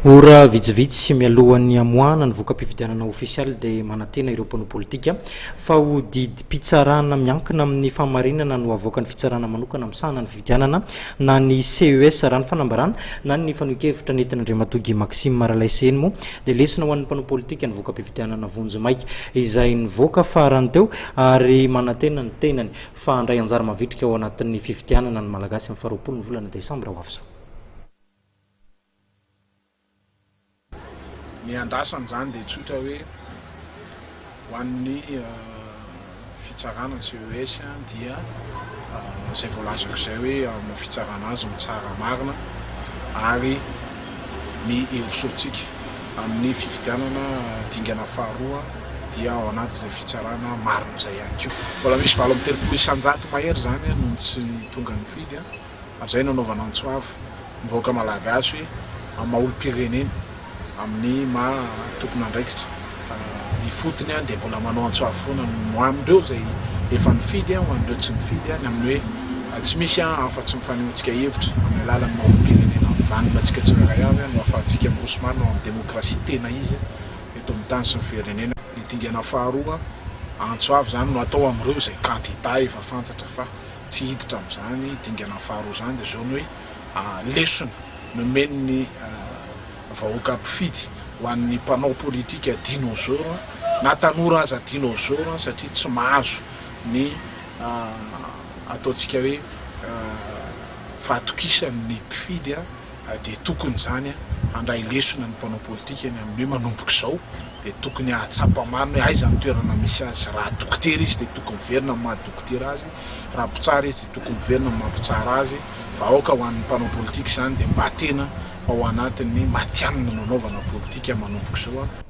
Ora vitsivitsy mialohan'ny hamoahana ny voka-pifidianana ofisialy dia manantena ireo mpanao politika fa ho didim-pitsarana miankina amin'ny fahamarinana no havoakan'ny fitsarana manokana misahana ny fifidianana na ny CES. Raha ny fanambarana na ny fanohin-kevitra nentin'Andriamatoa Guy Maxime Ralaiseheno moa dia lesona ho an'ny mpanao politika ny voka-pifidianana vonjimaika izay nivoaka farany teo ary manantena ny tenany fa handray anjara mavitrika ao anatin'ny fifidianana ny Malagasy amin'ny faharoapolo ny volana desambra ho avy izao. Ny andrasana izany dia tsotra hoe ho an'ny fitsarana ny CES dia izay voalazako izay hoe amin'ny fitsarana azy mitsara marina ary ny hirosoantsika amin'ny fifidianana dingana faharoa dia ao anatin'izay fitsarana marina izay ihany koa. Mbola misy 38% mahery izany no tsy tonga nifidy ary izay no anaovana antso avo ny vahoaka malagasy hoe amin'ny maha olom-pirenena, amin'ny maha tompon'andraikitra ifotony dia mbola manao antso avo foana ho an'ireo izay efa nifidy, ho an'ireo tsy nifidy ny amin'ny hoe tsy misy afa-tsy ny fanehoantsika hevitra amin'ny alalan'ny maha olom-pirenena vanona antsika tsirairay avy no ahafahantsika miroso marina ho amin'ny demokrasia tena izy eto amin'ny tany sy ny firenena. Ny dingana faharoa, antso avo izany no atao amin'ireo izay kandida efa fantatra fa tsy hiditra amin'izany dingana faharoa izany dia izao ny hoe lesona nomen'ny vahoaka mpifidy ho an'ny mpanao politika dinôzôro na tanora aza dinôzôro satria tsy mahazo ny ataontsika hoe fahatokisan'ny mpifidy dia tokony izany handray lesona ny mpanao politika ny amin'ny hoe manomboka izao dia tokony hahatsapa marina hoe aiza ny toerana misy azy, raha dokotera izy dia tokony miverina amin'ny maha dokotera azy, raha mpitsara izy dia tokony miverina amin'ny maha mpitsara azy, fa aoka ho an'ny mpanao politika izany dia mba tena ao anatin'ny matihanina no anaovana politika manomboka izao.